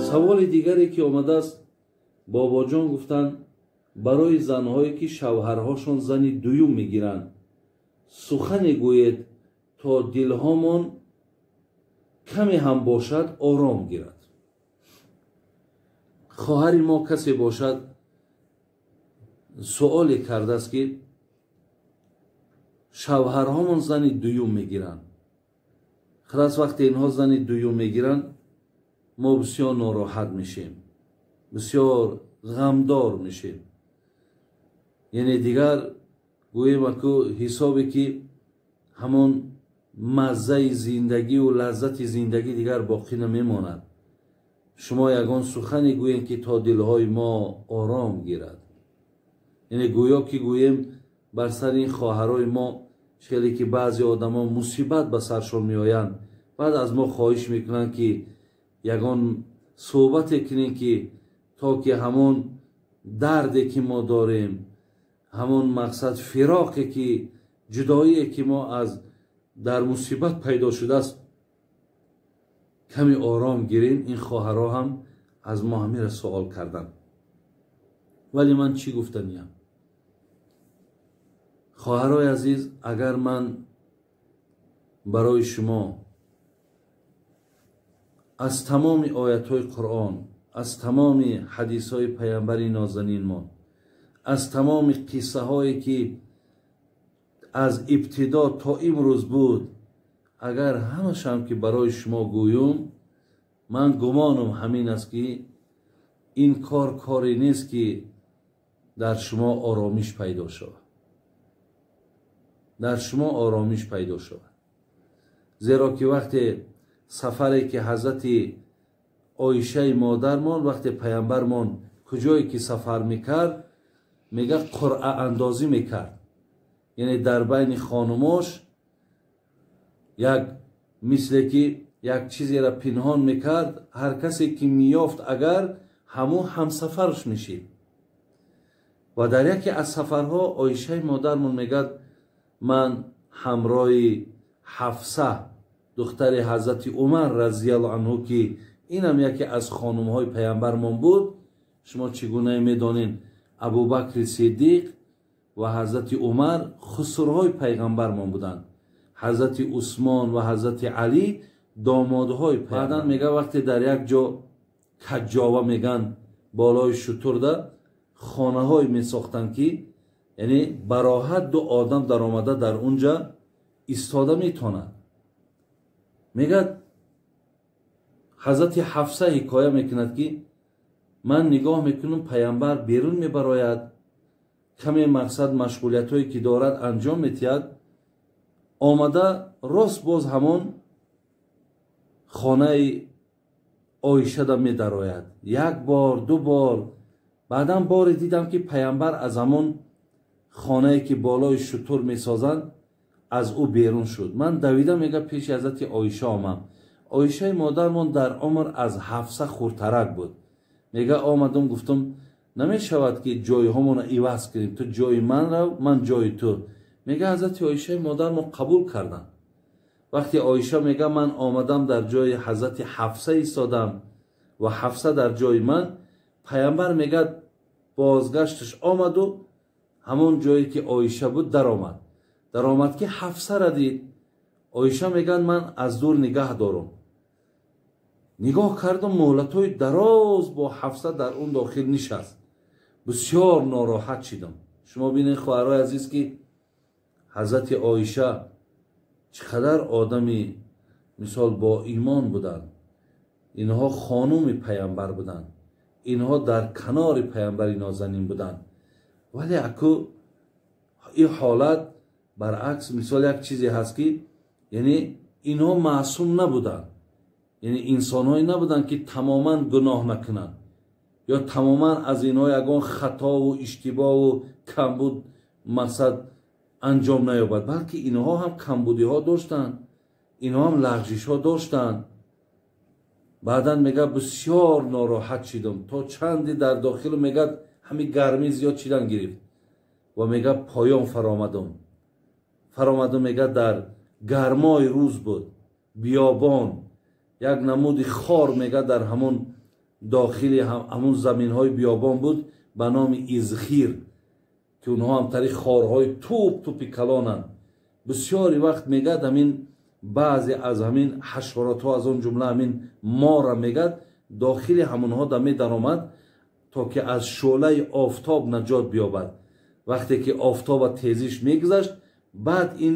Саволи дигаре ки омадааст, бобоҷон гуфтанд, барои занҳое ки шавҳарҳошон зани дуюм мегиранд, сухане гӯед то дилҳомон каме ҳам бошад ором гирад. Хоҳари мо касе бошад суоле кардааст ки шавҳарҳомон зани дуюм мегиранд. Халас вақте инҳо зани дуюм мегиранд, мо бисёр нороҳат мешем, бисёр ғамдор мешем. Яъне дигар гӯем аку ҳисобе ки ҳамон маззаи зиндагиву лаззати зиндагӣ дигар боқӣ намемонад. Шумо ягон сухане гӯем ки то дилҳои мо ором гирад. Яъне гӯё ки гӯем бар сари ин хоҳарои мо хеле ки баъзе одамо мусибат ба саршон меоянд, баъд аз мо хоҳиш мекунанд ки ягон суҳбате кунем ки то ки ҳамон дарде ки мо дорем, ҳамон мақсад фироқе ки ҷудоие ки мо аз дар мусибат пайдо шудааст каме ором гирем. Ин хоҳарҳо ҳам аз мо ҳамира суол карданд. Вале ман чӣ гуфтаниям? Хоҳарои азиз, агар ман барои шумо аз тамоми оятҳои Қуръон, аз тамоми ҳадисҳои паямбари нозанинмон, аз тамоми қиссаҳое ки аз ибтидо то имрӯз буд, агар ҳамашам ки барои шумо гӯюм, ман гумонам ҳамин аст ки ин кор коре нест ки дар шумо оромиш пайдо шавад. Дар шумо оромиш пайдо шавад. Зеро ки вақте сафаре ки ҳазрати Оишаи модармон, вақте паямбармон куҷое ки сафар мекард, мега қуръаандозӣ мекард. Яъне дар байни хонумош як мисле ки як чизеро пинҳон мекард, ҳар касе ки меёфт агар ҳамун ҳамсафарш мешид. Ва дар яке аз сафарҳо Оишаи модармон мегӯяд, ман ҳамроҳи Ҳафса духтари ҳазрати Умар разияллоҳу анҳу, ки инам яке аз хонумҳои паямбармон буд, шумо чӣ гуна медонед, Абубакри Сиддиқ ва ҳазрати Умар хусурҳои пайғамбармон буданд, ҳазрати Усмон ва ҳазрати Алӣ домодҳои. Баъдан мега вақте дар як ҷо каҷҷова меган болои шутурда хонаҳое месохтанд ки яъне бароҳат ду одам даромада дар унҷа истода метонад. Мегӯяд ҳазрати Ҳафса ҳикоя мекунад ки ман нигоҳ мекунам паямбар берун мебарояд, каме мақсад машғулиятҳое ки дорад анҷом метиҳад, омада рост боз ҳамон хонаи Оишада медарояд. Як бор, ду бор, баъдан боре дидам ки паямбар аз ҳамон хонае ки болои шутур месозанд аз ӯ берун шуд. Ман давида мега пеши ҳазрати Оиша омам. Оишаи модармон дар умр аз Ҳафса хурдтарак буд. Мега омадам гуфтам, намешавад ки ҷойҳомонро иваз кунем, ту ҷои ман рав, ман ҷои ту. Мега ҳазрати Оишаи модармон қабул карданд. Вақте Оиша мега ман омадам дар ҷои ҳазрати Ҳафса истодам ва Ҳафса дар ҷои ман, паямбар мега бозгашташ омаду ҳамон ҷое ки Оиша буд даромад. Даромад ки Ҳафсара дид. Оиша мегӯяд ман аз дур нигаҳ дорам. Нигоҳ кардам, муҳлатҳои дароз бо Ҳафса дар он дохил нишаст. Бисёр нороҳат шидам. Шумо бинед хоҳарои азиз ки ҳазрати Оиша чӣ қадар одами мисол бо имон буданд. Инҳо хонуми паямбар буданд, инҳо дар канори паямбари нозанин буданд. Вале аку ин ҳолат баръакс мисол як чизе ҳаст ки яъне инҳо маъсум набуданд, яъне инсонҳое набуданд ки тамоман гуноҳ накунанд ё тамоман аз инҳо ягон хатову иштибоҳу камбуд мақсад анҷом наёбад, балки инҳо ҳам камбудиҳо доштанд, инҳо ҳам лағжишҳо доштанд. Баъдан мега бисёр нороҳат шидам, то чанде дар дохилу мегӯяд ҳамин гармӣ зиёд шидан гирифт ва мега поён фаромадам. Фаромадам мега дар гармои рӯз буд, биёбон, як намуди хор мега дар ҳамон дохили ҳамон заминҳои биёбон буд ба номи изхир, ки онҳо ҳам тари хорҳои туп тупи калонанд. Бисёри вақт мегад ҳамин баъзе аз ҳамин ҳашаротҳо, аз он ҷумла ҳамин мора мегад дохили ҳамонҳо да медаромад, то ки аз шӯълаи офтоб наҷот биёбад. Вақте ки офтоба тезиш мегузашт, баъд ин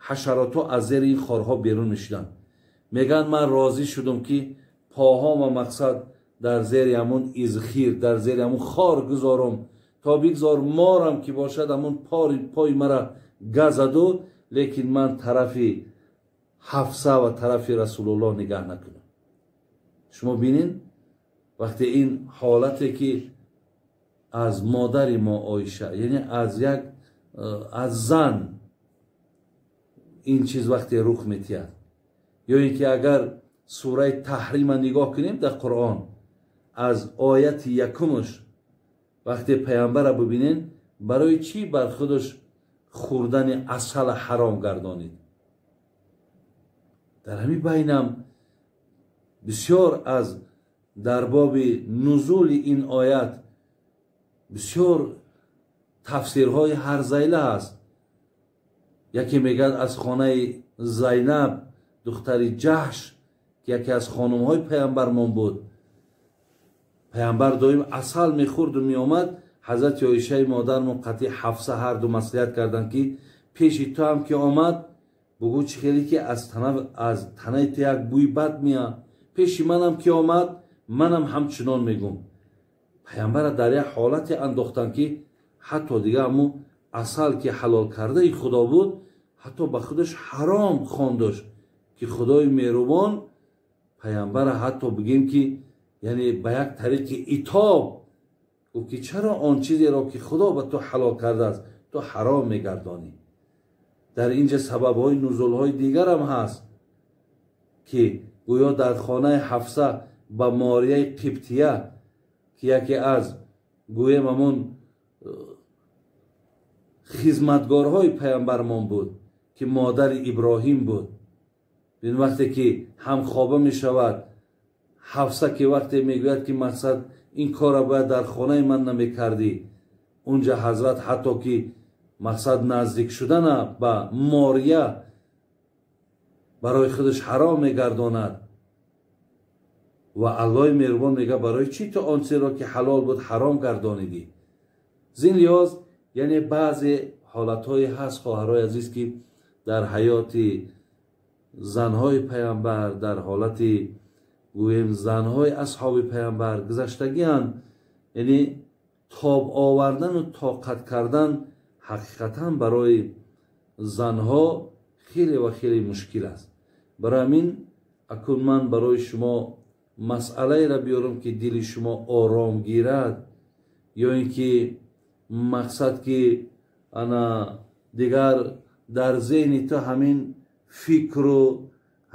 ҳашаротҳо аз зери ин хорҳо берун мешуданд. Мегӯянд ман розӣ шудам ки поҳома мақсад дар зери ҳамон изхир, дар зери ҳамон хор гузорам, то бигзор морам ки бошад ҳамон пои мара газаду, лекин ман тарафи Ҳафса ва тарафи Расулуллоҳ нигаҳ накунам. Шумо бинед вақте ин ҳолате ки аз модари мо Оиша, яъне аз як аз зан ин чиз вақте рух метиҳад, ё ин ки агар сураи Таҳрима нигоҳ кунем дар Қуръон аз ояти якумаш вақте паямбара бибинен, барои чӣ бар худаш хӯрдани асала ҳаром гардонид? Дар ҳамин байнам бисёр аз дар боби нузули ин оят бисёр тафсирҳои ҳарзайла ҳаст. Яке мегӯяд аз хонаи Зайнаб духтари Ҷаҳш, ки яке аз хонумҳои паямбармон буд, паямбар доим асал мехӯрду меомад. Ҳазрати Оишаи модармон қатъи Ҳафса ҳарду маслиҳат карданд ки пеши ту ҳам ки омад, бугӯ чӣ хеле ки аз танаи ту як бӯи бад меяд, пеши манам ки омад, манам ҳамчунон мегӯм. Паямбара дар як ҳолате андохтанд ки ҳатто дига ҳамун асал ки ҳалол кардаи Худо буд, ҳатто ба худаш ҳаром хондаш, ки Худои меҳрубон паямбара ҳатто бигем ки яъне ба як тариқи итоб гуфт ки чаро он чизеро ки Худо ба ту ҳалол кардааст ту ҳаром мегардонӣ? Дар инҷа сабабҳои нузулҳои дигарам ҳаст ки гӯё дар хонаи Ҳафса ба Морияи Қибтия, ки яке аз гӯем ҳамон хизматгорҳои паямбармон буд, ки модари Иброҳим буд, ин вақте ки ҳамхоба мешавад, Ҳафса ки вақте мегӯяд ки мақсад ин корро бояд дар хонаи ман намекардӣ, унҷа ҳазрат ҳатто ки мақсад наздик шудана ба Мория барои худаш ҳаром мегардонад. Ва Аллоҳи меҳрубон мегӯяд барои чӣ ту он чизеро ки ҳалол буд ҳаром гардонидӣ? Зин лиҳоз яъне баъзе ҳолатҳое ҳаст, хоҳарҳои азиз, ки дар ҳаёти занҳои паямбар, дар ҳолати гӯем занҳои асҳоби паямбар гузаштагианд, яъне тоб овардану тоқат кардан ҳақиқатан барои занҳо хеле ва хеле мушкил аст. Барои ҳамин акун ман барои шумо масъалаеро биёрам ки дили шумо ором гирад, ё ин ки мақсад ки ана дигар дар зеҳни ту ҳамин фикру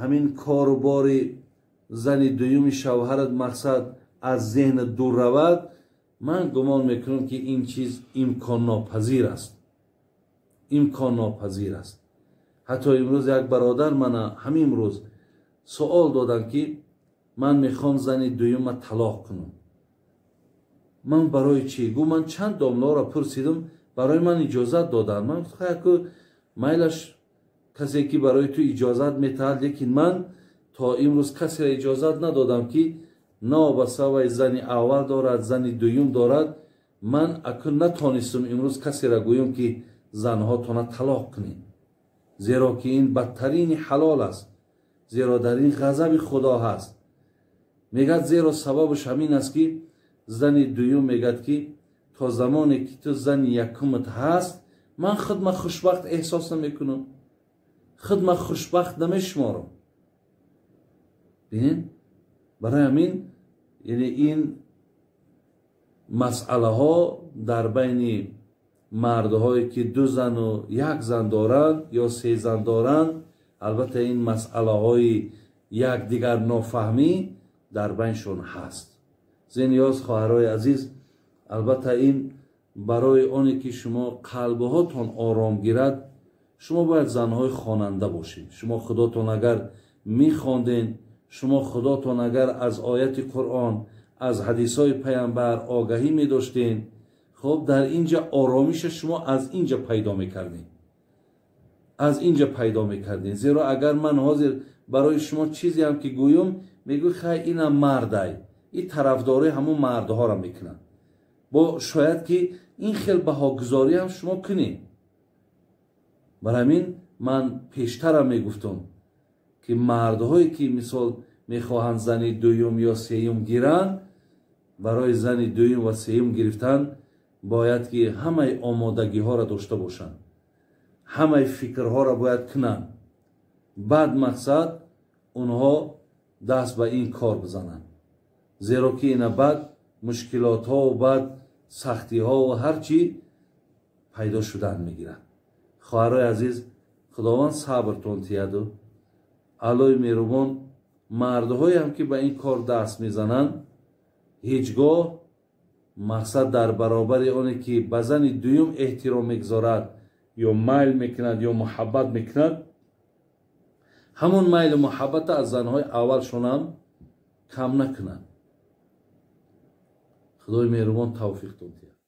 ҳамин корубори зани дуюми шавҳарат мақсад аз зеҳнат дур равад. Ман гумон мекунам ки ин чиз имконнопазир аст, имконнопазир аст. Ҳатто имрӯз як бародар мана ҳамин рӯз суол доданд ки ман мехоҳам зани дуюма талоқ кунам. Ман барои чӣ? Гӯ ман чанд домларо пурсидам, барои ман иҷозат доданд. Ман гуфтам майлаш касе ки барои ту иҷозат метаҳад, лекин ман то имрӯз касеро иҷозат надодам ки новобаста вай зани аввал дорад, зани дуюм дорад. Ман акун натонистам имрӯз касеро гӯям ки занҳотона талоқ кунед, зеро ки ин бадтарини ҳалол аст, зеро дар ин ғазаби Худо ҳаст. Мегӯяд зеро сабабаш ҳамин аст ки зани дуюм мегӯяд ки то замоне ки ту зани якумат ҳаст, ман худма хушбахт эҳсос намекунам, худма хушбахт намешуморам. Бинед, барои ҳамин яъне ин масъалаҳо дар байни мардҳое ки ду зану як зан доранд ё се зан доранд, албатта ин масъалаҳои якдигар нофаҳмӣ дар байншон ҳаст. Зин ёз хоҳарҳои азиз, албатта ин барои оне ки шумо қалбҳотон ором гирад, шумо бояд занҳои хонанда бошед. Шумо худотон агар мехонден, шумо худотон агар аз ояти Қуръон, аз ҳадисҳои паямбар огаҳӣ медоштен, хуб, дар инҷа оромиша шумо аз инҷа пайдо мекардем, аз инҷа пайдо мекардем. Зеро агар ман ҳозир барои шумо чизеам ки гӯём, мегӯй, хай, инам мардай, ин тарафдорӣ ҳамун мардҳоро мекунад. Бо шояд ки ин хел баҳогузориам шумо кунед. Бар ҳамин ман пештарам мегуфтам, ки мардҳое ки мисол мехоҳанд зани дуюм ё сеюм гиранд, барои зани дуюм ва сеюм гирифтан бояд ки ҳамаи омодагиҳоро дошта бошанд, ҳамаи фикрҳоро бояд кунанд, баъд мақсад онҳо даст ба ин кор бизананд. Зеро ки ина баъд мушкилотҳо, баъд сахтиҳо, ҳар чӣ пайдо шудан мегирад. Хоҳарои азиз, Худованд сабртон тияду Аллои меҳрубон мардҳоеам ки ба ин кор даст мезананд, ҳеҷ гоҳ мақсад дар баробари оне ки ба зани дуюм эҳтиром мегузорад ё майл мекунад ё муҳаббат мекунад, ҳамон майлу муҳаббата аз занҳои аввалшонам кам накунад. Худои меҳрубон тавфиқтон диҳад.